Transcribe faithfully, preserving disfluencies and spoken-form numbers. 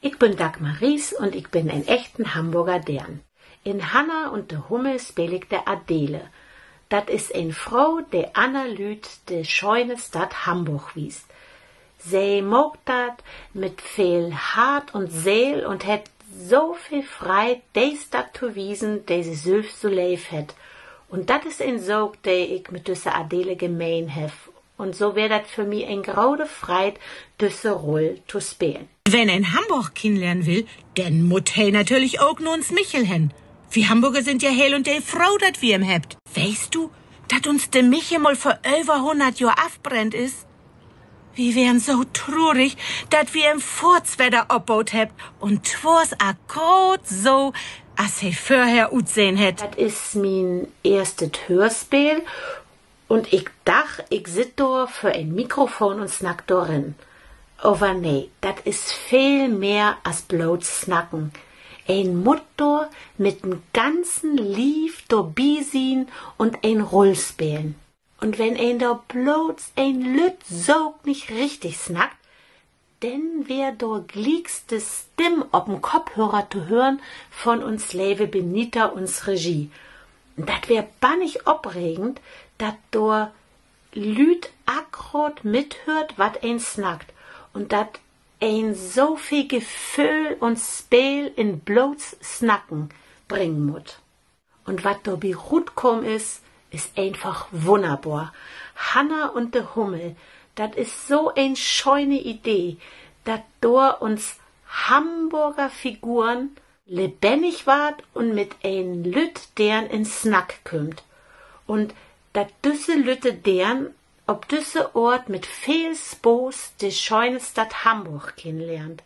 Ik bün Dagmar Ries un ik bün en echten Hamborger Deern. In Hanna un de Hummel speel ik de Adele. Dat is en Fro, de anner Lüüd de schöne Stadt Hamborg wiest. Se maakt dat mit veel Hart un Seel un hett so veel Freid, de Stadt to wiesen, de se sülvst so leev hett. Un dat is en Saak, de ik mit düsse Adele gemeen heff. Un so weer dat för mi en grote Freid, düsse Rull to spelen. Wenn een Hamborg kennenlehren will, denn mutt he natürlich ok na uns Michel hen. Wi Hamborger sünd ja heel un deel froh, dat wi em hebbt. Weetst du, dat uns de Michel mal vör över hunnert Johr afbrennt is? Wi weren so trurig, dat wi em foorts wedder opboot hebbt, un twoors akkraat so, as he vörher utsehn hett. Dat is mien eerstet Höörspeel. Un ik dach, ik sitt dor vör en Mikrofon un snack dor rin. Aver nee, dat is veel mehr as bloots snacken. Een mutt dor mit den ganzen Lief dorbi sien un en Rull spelen. Un wenn een dor bloots en lütt Saak nich richtig snackt, denn weer dor glieks de Stimm op den Kopphörer to hören von uns leve Benita, uns Regie. Dat weer bannig opregend, dat dor Lüüd akkraat mithöört, wat een snackt, un dat een so veel Geföhl un Speel in bloots Snacken bringen mutt. Un wat dorbi rutkamen is, is eenfach wunnerbor. Hanna un de Hummel, dat is so en schöne Idee, dat dor uns Hamborger Figuren lebennig warrt un mit en lütt Deern in Snack kümmt. Un dat düsse lütte Deern op düsse Oort mit veel Spaaß de schöne Stadt Hamborg kennenlehrt.